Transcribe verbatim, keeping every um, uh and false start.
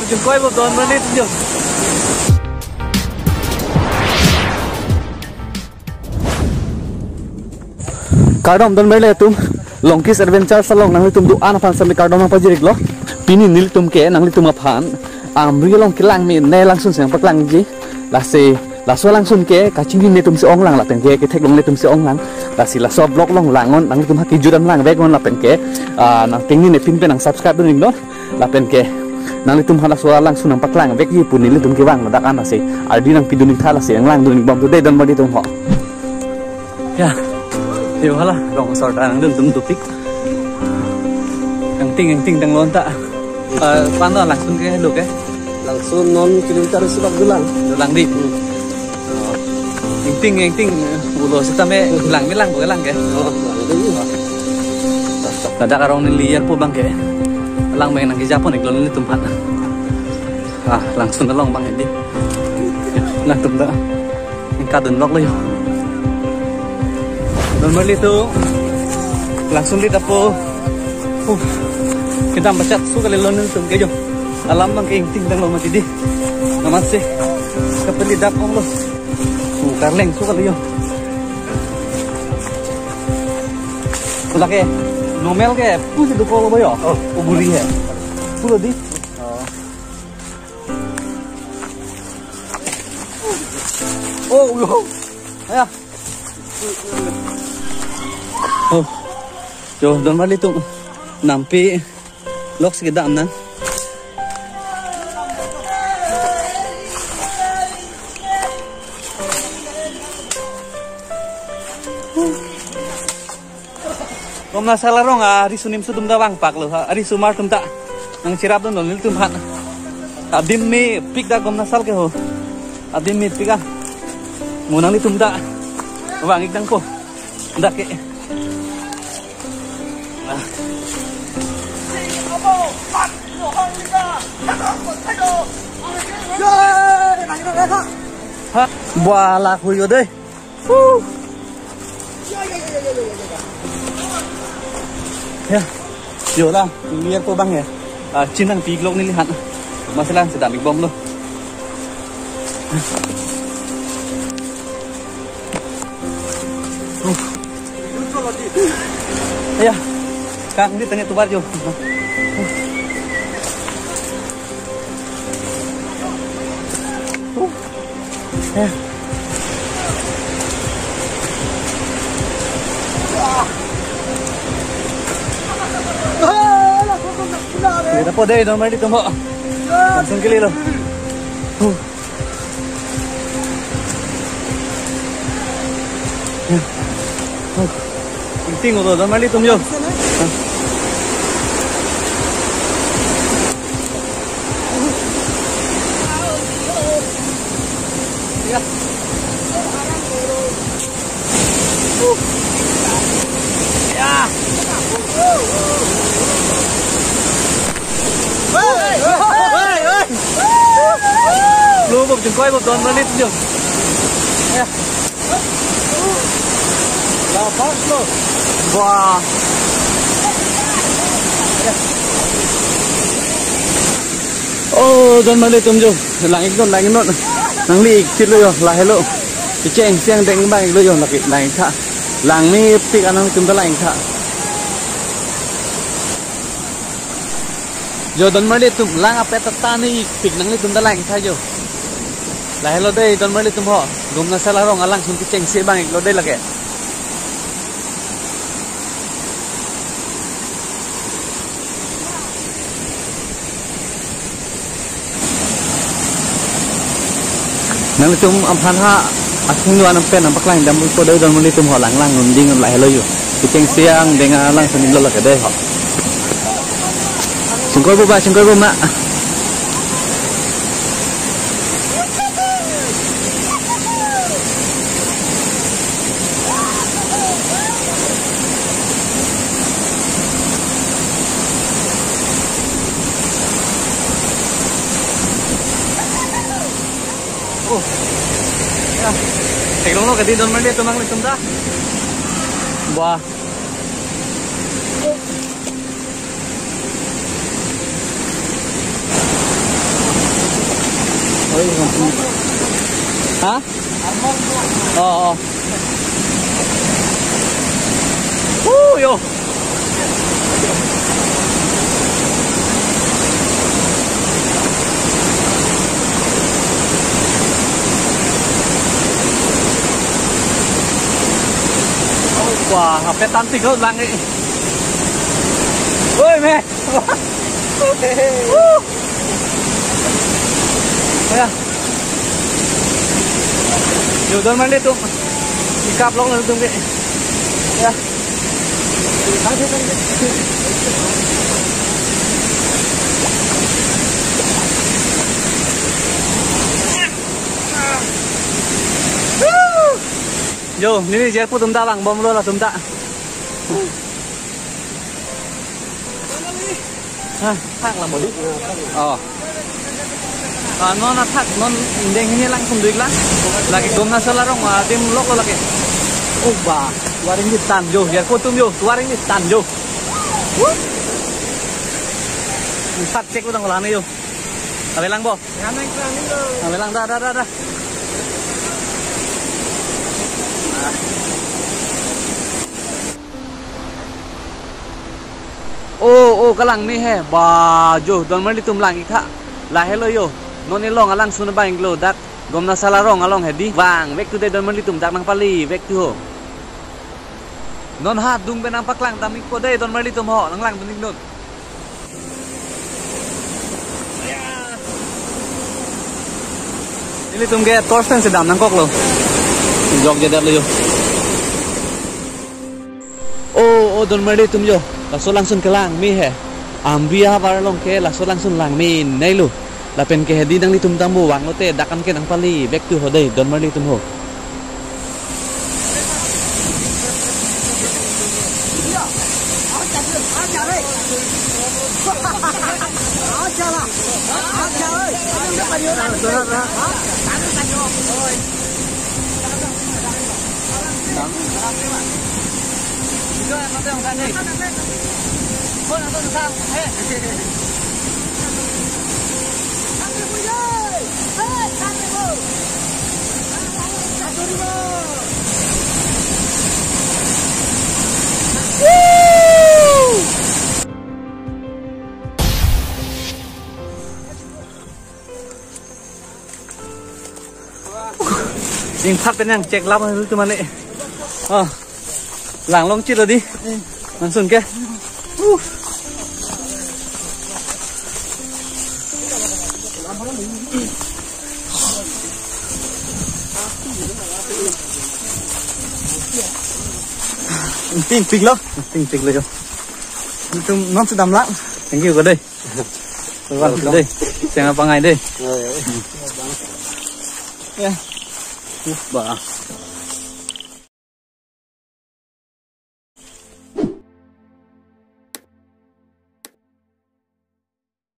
Chingkoi bo don mane tu jo. Kardom don mane atum, Longkis Adventures along nanglitum do-an aphan sami kardom nangpajir-iklo. Pini nelitum ke nanglitum aphan Amri along kelang mene langsun si nangpaklangji. Lasi laso langsun ke kachinine atum si onglang lapen ke ketheklongle atum si onglang. Lasi laso vlog along langnon, nanglitum ha kejut an langveknon lapen ke, ah, nangtengnine pin pen nang subscribe dun-iknon. Lapen ke nanglitum aphan laso langsun nangpaklangvekji pu nelitum kevang ladak an, lasi ardi nangpidun-ik tha, lasi nanglangdun-ikbom tu dei don mane atum ho. Ya. Yo hala, rong asor ta nangdun tum dopik. Ingting ingting dang lon ta. Ah, pan ta langsun ke lo ke? Langsun non kilometer isi bak dolang. Dolang dei. Hmm. Oh. Ingting ingting ulo sitame lang me lang bo lang ke? Oh, lang dei. Ladak arong neli yer po abang ke. Lang me nangkejapon-iklo nelitum aphan. Ah, langsun along abang ke dei. Nangtum ta nangkadun loklo yo. Don mane atum, langsun lit apo. Uh, kedam pachat su kali lo nelitum ke jo. Alam abang ke ingting dang lo mati dei. Amatsi kapeli dap onglo. Uh, karleng su kali yo. Lake normal ke pusi dokoklo ba yo. Oh. Uguri he. Pulo dei. Oh. Oh, yo. Ya. Oh. Jo, don mane atum. Nampi lok si kedam nang. Gomnasal arong, ah, riso nimso atum ta vangpaklo, ha, riso mar atum ta nangcherapdunlo nelitum aphan. Adim mepik ta Gomnasal ke ho. Adim mepik ah. Mo nanglitum ta vang-ik nangpo. Dak ke. Ah. Ha, bala huyo dei. Huh. Ya. Yo la, neli yer po abang ya. Ah, chin nangpi-iklok neli aphan. Masalang sedam-ikbomlo. Huh. Ya. Kang di tengah tubar jo. Huh. Kita po dei, don mane atum ho. Langsung kali lo. Huh. Ingting ulo, don mane atum jo. Ya. Lo, bo chingkoi bo don mane atum jo. Ya. Lapas lo. Wah. Oh, don mane atum jo. Lang-iknon, lang-iknon. Nangli-ik chit lo yo, lahelo. Kechengsi angdeng abang-iklo yo, lake lang-ik tha. Lang mepik an nangtum ta lang-ik tha. Jo don mane atum, lang apet ta ta ne-ikpik, nanglitum ta lang-ik tha jo. Lahelo dei don mane atum ho. Gomnasal arong alangsun kechengsi abang-iklo dei lake. Nanglitum aphan ha athengno anam pen nangpaklang dampo dei don mane atum ho, lang lang nunding lahelo yo. Kechengsi angdeng alangsun lo lake dei ho. Chingkoi bo ba, chingkoi bo ma. Oh. Ya. Theklonglo ke dei don mane atum nanglitum ta. Wah. Ha? Oh, oh. Uh, yo. Wah, ape tantik lo lang eh. Oi, me. Woo. Ya. Yo, don marli atum. Ikap long atum ke. Ya. Yo, neli jirpo atum ta vangbomlo latum ta. Ha, thak la modi. Oh. Ah, non athak, non ingdeng hini langsung duik lang. Lake Gomnasal arong, ah, adim lok lo lake. Oh, ba, tovar ingni tan yo, jirpo atum yo, tovar ingni tan yo. Woo. Sat cek udah ngelana yo. Kami lang bo. Kami lang da, da, da, da. Oh, oh, kalang me he. Ba, yo, don marli atum lang ik tha. Lahelo yo. Non ilong alangsun abang ik lo dak. Gomnasal arong along hedi. Vangvek tu dei don marli atum, dak nangpali vek tu ho. Non ha dung pen nangpaklang dam ikpo dei don marli atum ho. Nanglang dun ik non. Nelitum ke torch pen si dam nangkok lo. Jok jedat lo yo. Oh, oh, don marli atum yo. Laso alangsun kelang me he. Amri ahavar along ke laso alangsun lang me nei lo. Lapen ke hedi nanglitum dambu vanglo te dak an ke nangpali vek tu ho dei don marli atum ho. Ingphat pen nangchek lam itu mane. Ah. Lang long chit lo dei. Langsung ke. Uh. Ting ting lo. Ting ting lo yo. Nelitum non si dam lang. Thank you ko dei. Welcome dei. Cheng-a pangai dei. Ya, ya. Ya. Uh, ba.